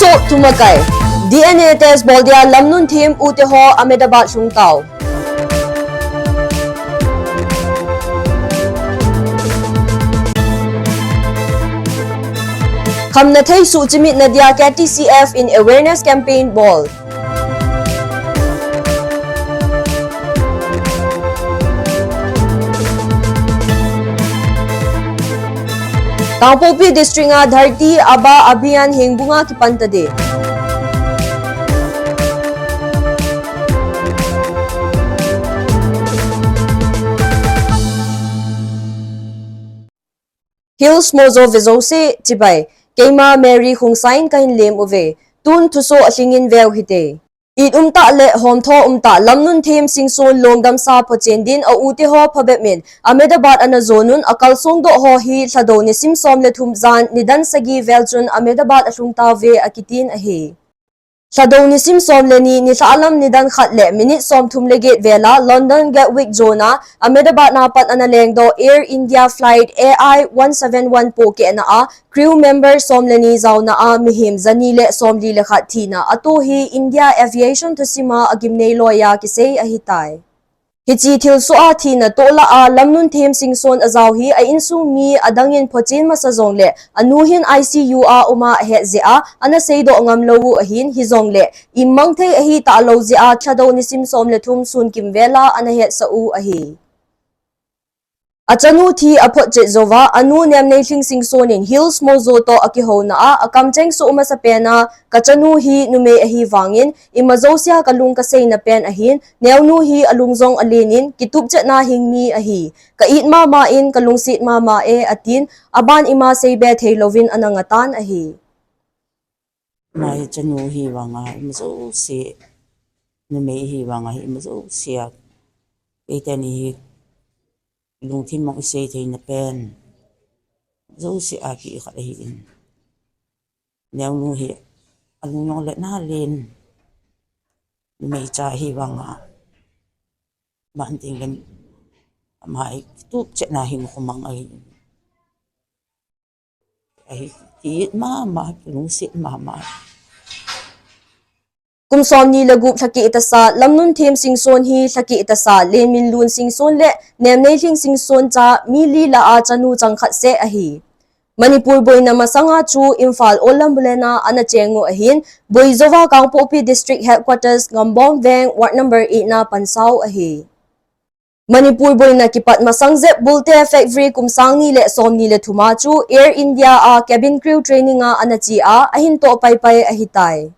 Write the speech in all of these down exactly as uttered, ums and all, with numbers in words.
Toh thumakai. D N A test bol dia Lamnunthem u te ho Ahmedabad lhung tau. Khamnathei suhchimit na dia K T C F in awareness campaign bol. Kangpokpi District a Dharti Aaba Abhiyan Hengbung a kipan tading. Hills Mojo ve jouse chibai. Keima Mary Khongsai in kahin lem uve. Tun thusoh alhingin veu hite. It umtah le homtho umtah Lamnunthem Singson lungdamsa phochen din a u te ho phabep in Ahmedabad ana jon un, akalsong doh ho hi Lhadou nisim som le thum jan nidan sagi vel chun Ahmedabad alhung tauve akitin ahi. Lhadou nisim som le ni nilhah lam nidan khat le minute som thum le get vel a London Gatwick jon a Ahmedabad na pat ana lengdoh Air India flight A I one seven one pohkehna a crew member som le ni jaona a mihem jani le somli le khat thina atoh hi India Aviation thusim a agimnei loi a kisei ahitai. Hiche thilsoh a thina toh lah a Lamnunthem Singson ajao hi a insung mi adang in phochen masa jongle anu hin I C U a um a ahet jeh a ana seidoh ngam lou u ahin, hijongle immang thei ahi talou jeh a Lhadou nisim som le thum sun kimvel a ana hetsah u ahi. Achanu thi aphot chet jouva, anu Nemneilhing Singson in Hills Mojo toh akihouna a, akamcheng soh masapen a, kachanu hi numei ahi vangin, ima jousea kalung kaseina pen ahin, neonu hi alung jong alen in, kitupchetna hing mi ahi. Ka it mama in, kalungset mama e, atin, aban ima seibe thei louvin ana ngah tan ahi. Ama hi chanu hi vanga, ima jouse, numei hi vanga, ima jousea. Keiteni hi lungthim mong isei theina pen. Jouse a ki khat ahin. Neonu hi alung jong le na len. Numei cha hi vanga. Ban ting len. Ama hi kitupchetna hing khomang ahi. Ahi, ti mama, kilungset mama. Kum somni le gup lhakeh tasa, Lamnunthem Singson hi lhakeh tasa, Lenminlun Singson le Nemneilhing Singson cha mi li lah a chanu chang khat seh ahi. Manipur boina masanga chu Imphal Old Ambulance a ana cheng u ahin, boi jouva Kangpokpi District Headquarters Ngambom Veng Ward number eight na pansau ahi. Manipur boina kipat masang jep Bulte factory kum sang ni le somni le thum a chu Air India a cabin crew training a ana che a, ahin toh paipai ahitai.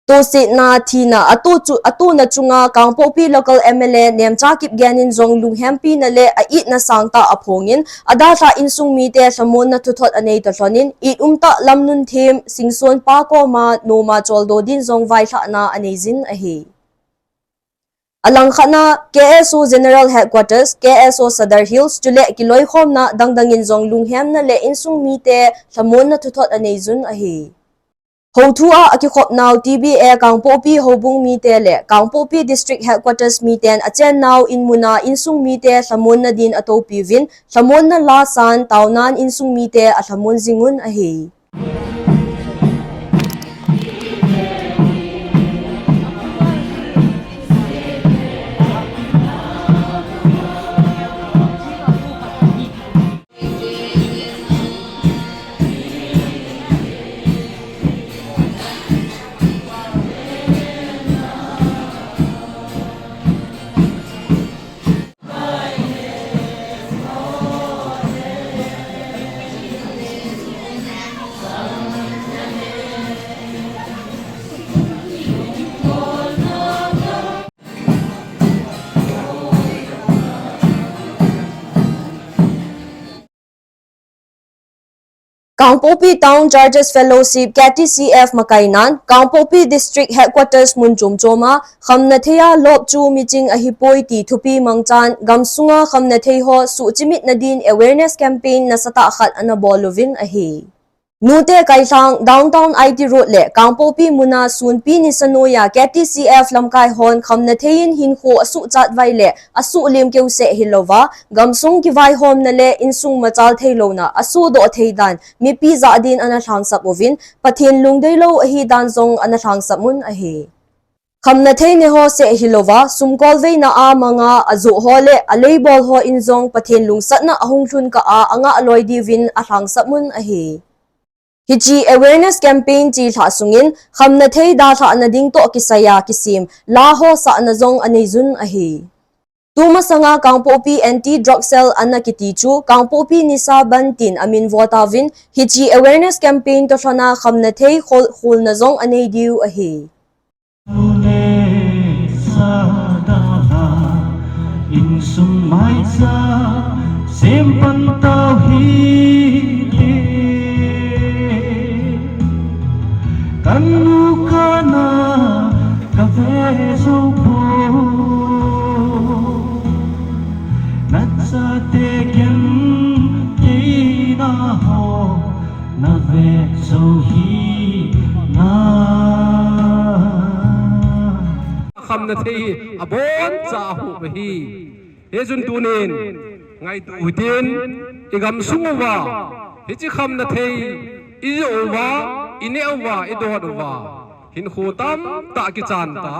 Tosetna thina atoh chu, atohna chunga Kangpokpi local M L A Nemcha Kipgen in jong lunghempina le a itna sangtah aphongin, adalhah insung mite lhamonna thuthot anei toh lhonin, it umtah Lamnunthem Singson pa koma noma choldo din jong vailhahna anei jin ahi. Alangkhat na K S O General Headquarters, K S O Sadar Hills, chule kiloikhomna dangdang in jong lunghemna le insung mite lhamonna thuthot anei jun ahi. Houthu a akikhop nau T B A Kangpokpi houbung mite le Kangpokpi District Headquarters miten achen nau in muna insung mite lhamonna din atoupi uvin, lhamonna la san taonan insung mite alhamon jingun ahi. Kangpokpi Town Churches Fellowship, K T C F, makainan, Kangpokpi District Headquarters mun chom chom a, khamnathei a lop chu miching ahipoi ti thupi mangchan, gamsunga khamnathei ho suhchimit nadin awareness campaign nasatah khat ana bol uvin ahi. Nute Kailhang, Downtown I T Road le Kangpokpi muna sunpi nisa noiya K T C F lamkai hon khamna thei in hinkho asuh chatvai le asuh lim keu seh hilouva, gamsung kivaihomna le insung machal theilouna asuhdoh thei dan mipi jahdan ana lhangsap uvin, Pathen lungdeilou ahidan jong ana lhangsap un ahi. Khamna thei neho seh hilouva, sumkolveina a manga ajoh ho le aleibol hon jong Pathen lungsatna ahung lhun kah a angah loi diuvin alhangsap un ahi. Hiche awareness campaign chelhah sungin khamna thei dalhahna ding toh kisaiya kisem la ho sahna jong aneijun ahi. Tumasanga Kangpokpi Anti Drug Cell ana kiti chu Kangpokpi Nisa Bandh tin amin vo tauvin, hiche awareness campaign toh lhona khamna thei khol, kholna jong anei diu ahi. Insung maicha sem pan tau hite. Kanu kana kave sopo. Nacha te ken kei na ho. Na ve so hi na. Khamna thei hi abon cha ahuh ahi. Hijeh chun tunin ngaito hitin, i gamsung uva hiche khamna thei i joh uva, i neh uva, i don uva, hinkho tamtah kichan ta.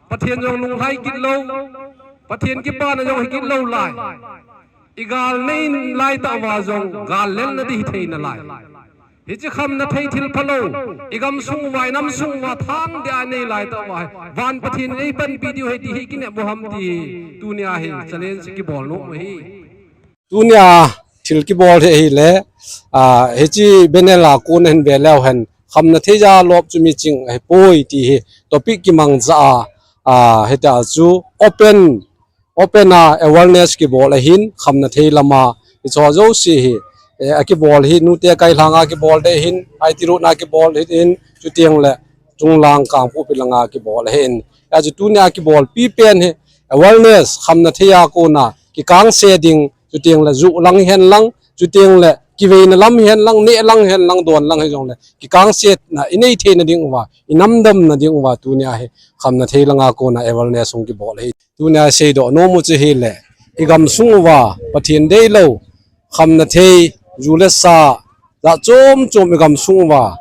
Pathen jong lunglhai kit lou, Pathen kipana jong hi kit lou lai. I gal nei lai tah uva jong gal lelna ding hi thei nalai. Hiche khamna thei thil phalou, i gamsung uva, i namsung uva thang dia nei lai tah uva hi, van Pathen in ei panpi diu ahi ti hi kinep u ham ti hi, tunia hi challenge kibol nom u ahi. Tunia thil kibol hi ahile, ah, hiche banner a kon hin ve leu hen, khamna thei jalop chu miching ahipoi ti hi topic kimang jeh a, ah, hitia chu open open a awareness kibol ahin, khamna thei lama hicheho jouse hi, eh, akibol hi, Nute Kailhang a kibol ding ahin, I T Road a kibol ahin, chuteng le chunglang Kangpokpi langa kibol ahin. Hiche tunia kibolpi pen hi awareness, khamna thei a kona kikangse ding, chuteng le joh lang hen lang, chuteng le kiveina lam hen lang, neh lang hen lang, don lang hijongle kikangsetna i nei theina ding uva, i namdamna ding uva tunia hi khamna thei langa kona awareness hung kibol ahi. Tunia seidoh nom u chu ahile, i gamsung uva Pathen deilou, khamna thei, ju le sa, jat chom chom i gamsung uva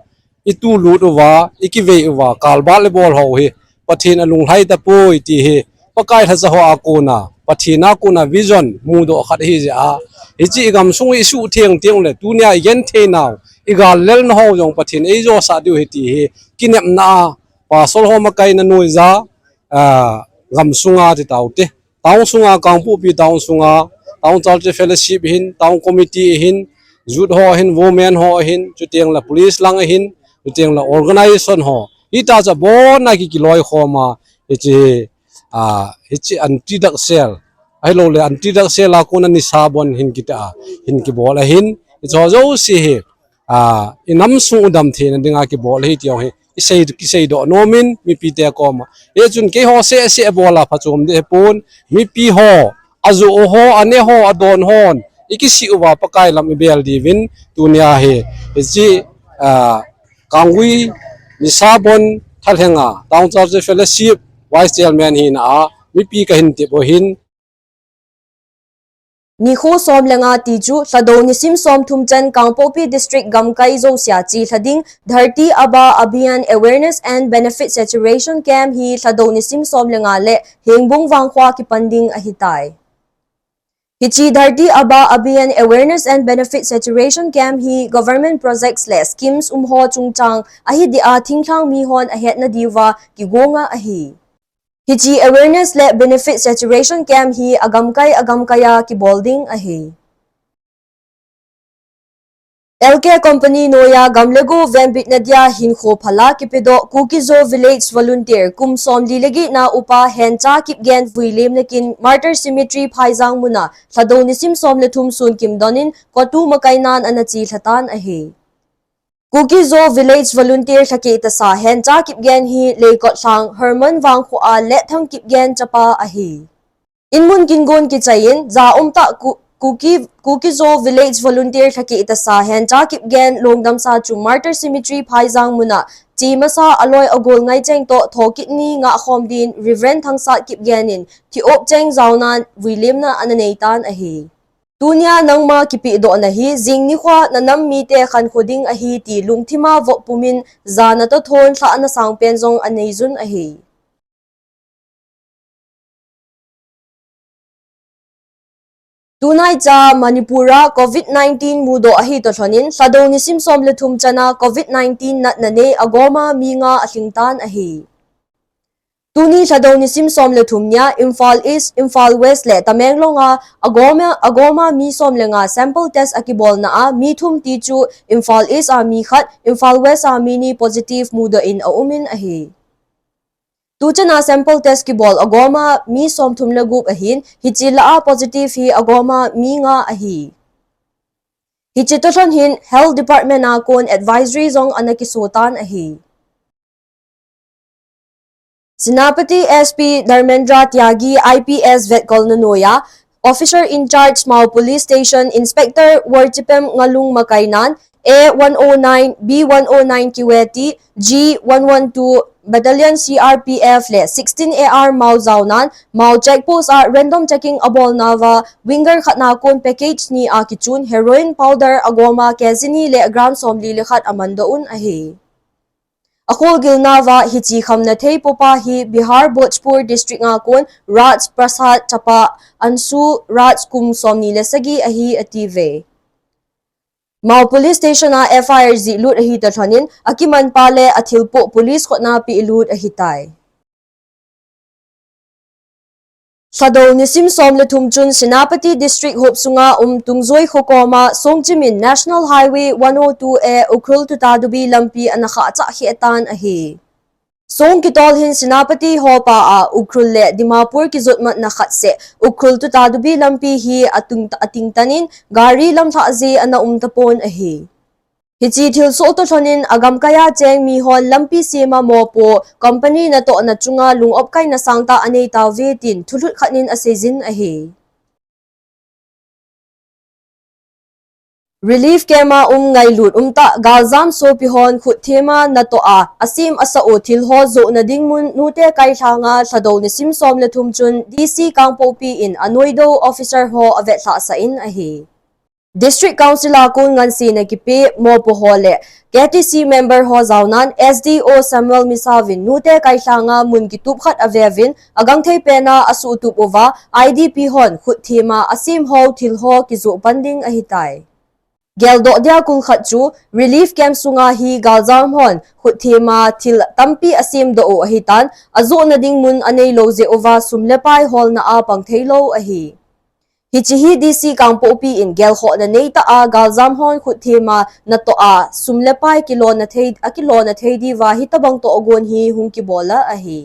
i tulut uva, i kivei uva, kalbat le bol ho hi Pathen alunglhai tapoi ti hi Pakai lhacha ho a kona, Pathen a kona vision mudoh khat ahi jeh a, hiche i gamsung i suhtheng teng ule, tunia i genthei nau, i gal lelna ho jong Pathen in eijosah diu ahi ti hi kinepna a, pastor ho makaina noija, ah, gamsunga ti taute. Town sunga, Kangpokpi town sunga, Town Church Fellowship ahin, Town Committee ahin, Youth ho ahin, Women ho ahin, chuteng le Police lang ahin, chuteng le organization ho. Hita chu abon a ki kiloi khom a, hiche, ah, hiche anti drug cell. Ahilou le anti drug cell a kona nisa bandh hin kiti a, hin kibol ahin. Hicheho jouse hi, ah, i namsung u damtheina dinga kibol ahi ti jong hi i sei, kiseidoh nom in mipite koma. Hichun keiho seh seh bol a phachom ding ahipon, mipi ho, ajoh ho, aneh ho, adon hon i kisih uva Pakai lam i bel diuvin tunia hi, hiche, ah, Kanggui nisa bandh thalhenga Town Church Fellowship Vice Chairman hina a mipi kahin tep u ahin. Nikho som le nga ti chu, Lhadou nisim som thum chan Kangpokpi District gamkai jousea chelha ding Dharti Aaba Abhiyan Awareness and Benefit Saturation Camp hi Lhadou nisim som le nga le Hengbung Vangkho a kipan ding ahitai. Hiche Dharti Aaba Abhiyan Awareness and Benefit Saturation Camp hi government projects le schemes um ho chungchang ahi dia thinglhang mihon ahetna diuva kigonga ahi. Hiche awareness le benefit saturation camp hi agamkai agamkai a kibol ding ahi. L K Company noiya gam le go venbitna dia hinkho phala kipedoh Kuki-Zo Village Volunteer kum somli le get na upa Hencha Kipgen vuilemna kin Martyr Cemetery Phaijang muna Lhadou nisim som le thum sun kimdonin COTU makainan ana chelha tan ahi. Kuki-Zo Village Volunteer lhakeh tasa Hencha Kipgen hi Leikot Lhang Herman Vangkho a Letthang Kipgen chapa ahi. Inmun kingon kichaiyin, ja umtah Ku-, Kuki, Kuki-Zo Village Volunteer Lhakeh Tasa Hencha Kipgen lungdamsa chu Martyr Cemetery Phaijang muna chi masa aloi agol ngaicheng toh thokit ni ngahkhom din Reverend Thangsat Kipgen in thi-op cheng jaonan vuilimna ana neitan ahi. Tunia nangma kipehdohna hi jing nikhoa nanam mite khankho ding ahi ti lungthima vop pumin jana toh thon lhahna sangpen jong aneijun ahi. Tunaicha Manipur a Covid nineteen mudoh ahi toh lhonin Lhadou nisim som le thum chana Covid nineteen natna nei agoma mi nga alhingtan ahi. Tuni Lhadou nisim som le thum nia Imphal East, Imphal West le Tamenglong a agoma, agoma mi som le nga sample test akibolna a mi thum ti chu Imphal East a mi khat, Imphal West a mi ni positive mudoh in aumin ahi. Tuchana sample test kibol agoma mi som thum le gup ahin, hiche lah a positive hi agoma mi nga ahi. Hiche toh lhon hin Health Department a kon advisory jong ana kisotan ahi. Senapati S P Dharmendra Tyagi I P S vetkolna noiya, Officer in Charge Mao Police Station Inspector Worchipem Ngalung Makainan A one oh nine, B one oh nine Kiweti, G one one two Battalion C R P F le sixteen A R Mao jaonan Mao Check Post a random checking abolnauva winger khatna kon package ni a kichun heroin powder agoma K G ni le gram somli le khat amandoh un ahi. Akholgilnauva hiche khamna thei popa hi Bihar Bhojpur District a kon Raj Prasad chapa Anshu Raj kum somni le sagi ahi atiuve. Mao Police Station a F I R jihlut ahi toh lhonin akimanpa le athilpoh police khutna pelut ahitai. Lhadou nisim som le thum chun Senapati District hop sunga um Tungjoi kho koma songchim in National Highway one oh two A Ukhrul to Tadubi lampi ana khahchah kheh tan ahi. Song kitol hin Senapati ho pa a Ukhrul le Dimapur kijotmatna khat seh Ukhrul to Tadubi lampi hi atung, atingtan in gari lamlhah jeh ana um tapon ahi. Hiche thilsoh toh lhonin agamkaiya cheng mihon lampi sema mopo company natohna chunga lung-opkaina sangtah anei tauve tin thulhut khat in aseijin ahi. Relief camp a um ngailut umtah galjam sopi hon khut thema natoh a asem asah u thil ho johna ding mun Nute Kailhang a Lhadou nisim som le thum chun D C Kangpokpi in anoidoh officer ho avetlhah sah in ahi. District Council a kon ngansena kipe mopo ho le K T C member ho jaonan S D O Samuel Misao vin Nute Kailhang a mun kitup khat aveuvin agangthei pena asuhtup uva I D P hon khut thema asem hou thil ho kijoh pan ding ahitai. Geldoh dia kul khat chu relief camp sunga hi galjam hon khut thema thil tampi asemdoh u ahitan ajohna ding mun aneilou jeh uva sum le pai holna a pang theilou ahi. Hiche hi D C Kangpokpi in gelkhohna neitah a galjam hon khut thema natoh a sum le pai kilona thei, akilona thei diuva hitobang tohgon hi hung kibol a ahi.